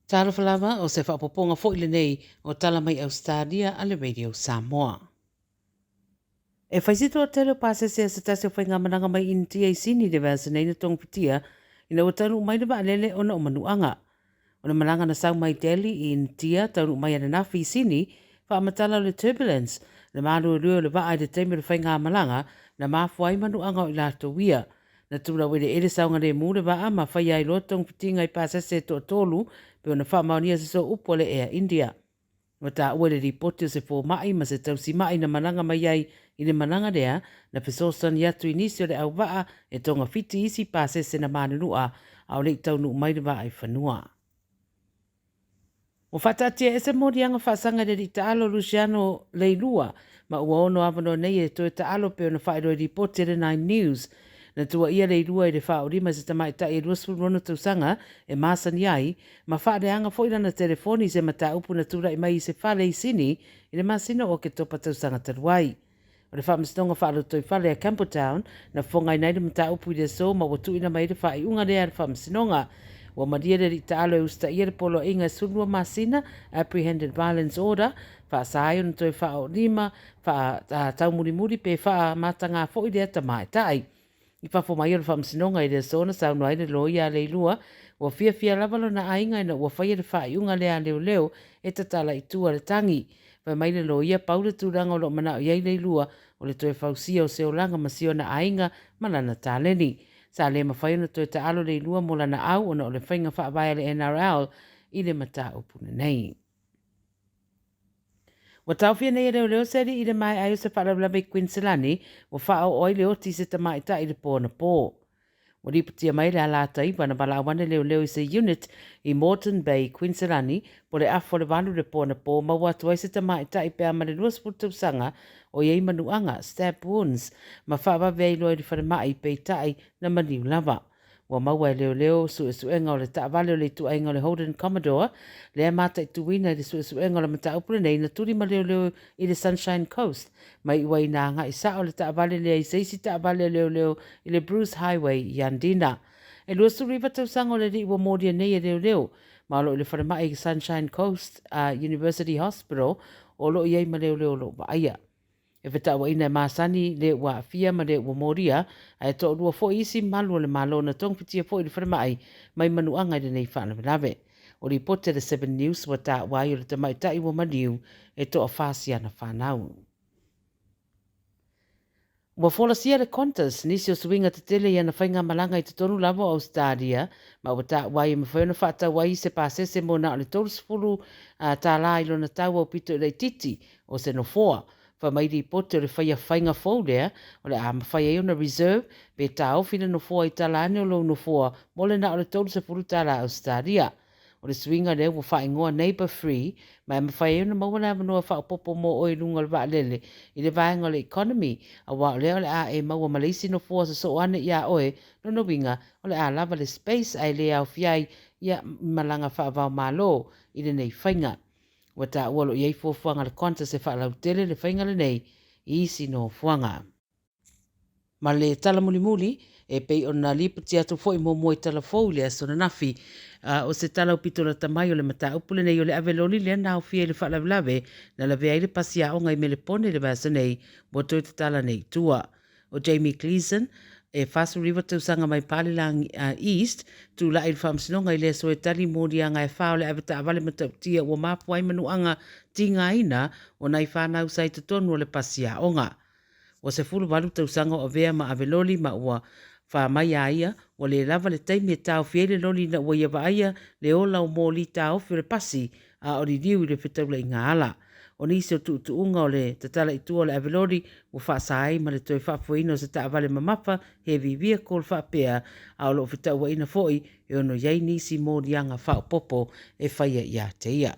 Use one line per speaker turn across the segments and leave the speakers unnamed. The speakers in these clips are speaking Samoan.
Talofa lava, o se faaopoopoga foi lenei o tala mai Ausetalia a le Radio Samoa. E fai si toatele o pasese a se tasi o faigamalaga mai Initia i Sini i le vaiaso nei na togafitia ina ua taunuu mai le vaalele ona o manuaga. O le malaga na sau mai Delhi i Initia taunuu mai ananafi i Sini, faamatala o le turbulence, le maluelue o le vaa i le taimi o le faigamalaga na mafua ai manuaga o i latou ia. Na tulau eleele saogalemu le vaa ma faia ai loa togafitiga i pasese e toatolu pei ona faamaonia se sooupu a le Air India. Ua taua i le lipoti o se fomai ma se tausimai na malaga mai ai i le malaga lea, na fesoasoani atu i nisi o le auvaa e togafiti isi pasese na manunua a o le i taunuu mai le vaa i fanua. Ua faataatiaese moliaga faasaga i le alii taalo Luciano Leilua ma ua ono avanoa nei e toe taalo pei ona faailoa i lipoti a le Nine News. Na tuuaia Leilua i le faaolima i se tamaitai e 26 tausaga e masani ai ma faaleaga foi lana telefoni i se mataupu na tulai mai i se fale i Sini i le masina o Oketopa tausaga talu ai. O le Faamasinoga Faalotoifale a Campbelltown na fofogaina ai le mataupu i le aso ma ua tuuina mai ai le faaiuga lea a le Faamasinoga. Ua malie le alii taalo e usitaia le poloaiga e 12 masina, Apprehended Violence Order, faasa ai ona toe faaoolima, faataumulimuli pe faamatagā foi lea tamaitai. I fafo mai o le faamasinoga i le aso na saunoa ai le loia a Leilua, ua fiafia lava lona aiga ina ua faia le faaiuga lea a leoleo e tatala i tua le tagi. Fai mai le loia, pau le tulaga o lo o manao i ai Leilua, o le toe fausia o se olaga ma si ona aiga ma lana taleni. Sa le mafai ona toe taalo Leilua mo lana au ona o le faiga faavae a le NRL i le mataupu lenei. Ua taofia nei e leoleo se alii i le maea ai o se faalavelave i Kuiniselani ua faaoo ai le oti i se tamaitai i le po anapō. Ua lipotia mai le alata iva na valaau ane leoleo i se unit i Moreton Bay, Kuiniselani, po le afa o le 8 i le po anapō maua atu ai se tamaitai pe a ma le 20 tausaga o i ai manuaga, stab wounds, ma faavave ai loa i le falemai, peitai na maliu lava. Ua maua e leoleo suesuega o le taavale o le ituaiga o le Holden Commodore, lea e mataituina i le suesuega o le mataupu lenei na tuli ma leoleo i le Sunshine Coast, mai ua ina agai sao le taavale lea i se isi taavale a leoleo i le Bruce Highway i Yandina. E 29 tausaga o le alii ua molia nei e leoleo, ma o lo o i le falemai Sunshine Coast University Hospital o lo o i ai ma leoleo o lo o vaaia. E fetauaiina e masani le ua aafia ma le ua molia, ae toalua foi isi malu o le Malo na togafitia foi i le falemai mai manuaga i lenei faalavelave. O lipoti a le Seven News ua taua ai o le tamaitai ua maliu e toafa siana fanau. Ua folasia le Qantas nisi o suiga tetele i ana faigamalaga i totonu lava o Ausetalia, ma ua taua ai e mafai ona faatau ai se pasese mo na o le 30 tālā i lona tau aupito i laitiiti o se nofoa. Fai mai lipoti o le faia faiga fou lea, o le a mafai ai ona reserve pe taofi le nofoa i tala ane o lou nofoa mo le na o le $30 Ausetalia. O le suiga lea ua faaigoa Neighbour Free, ma e mafai ai ona maua le avanoa faaopoopo mo oe i luga o le vaalele i le vaega o le economy, aua o lea o le a e maua ma le isi nofoa sosoo ane iā oe, lona uiga o le a lava le space ae le aofia ai ia malaga faava-o-Malo i lenei faiga. Ua taua o lo o i ai fuafuaga a le Qantas e faalautele le faiga lenei i isi nofoaga. Ma le tala mulimuli, e pei ona lipoti atu foi muamua i tala fou i le aso ananafi, o se tala aupito lata mai o le mataupu lenei o le ave loli lea na aofia i le faalavelave na lavea ai le pasi aoga i Melepone i le vaiaso nei, ua toe tatala nei i tua. O Jamie Gleeson, e 49 tausaga mai Palilang East, tulai i le faamasinoga i le aso e tali moliaga e fa o le avetaavale matautia ua mafua ai manuaga tigaina o nai fanau sa i totonu o le pasi aoga. Ua 18 tausaga o avea ma ave loli ma ua fa mai a ia, ua le lava le taimi e taofi ai le loli ina ua ia vaaia le ola o moli taofi o le pasi a o liliu i le fetaulaiga ala. O nisi o tuutuuga o le tatala i tua o le aveloli ua faasa ai ma le toe faafoeina o se taavale mamafa heavy vehicle faapea, a o lo o fetauaiina foi e ono i ai nisi moliaga faaopoopo e faia ia te ia.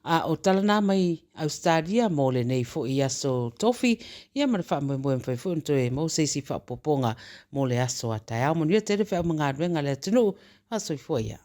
A o tala na mai Ausetalia mo lenei foi aso tofi, ia ma le faamoemoe e mafai foi ona toe maua se isi faaopoopoga mo le aso a taeao. Manuia tele feau ma galuega a le atunuu. Faasoifua ia.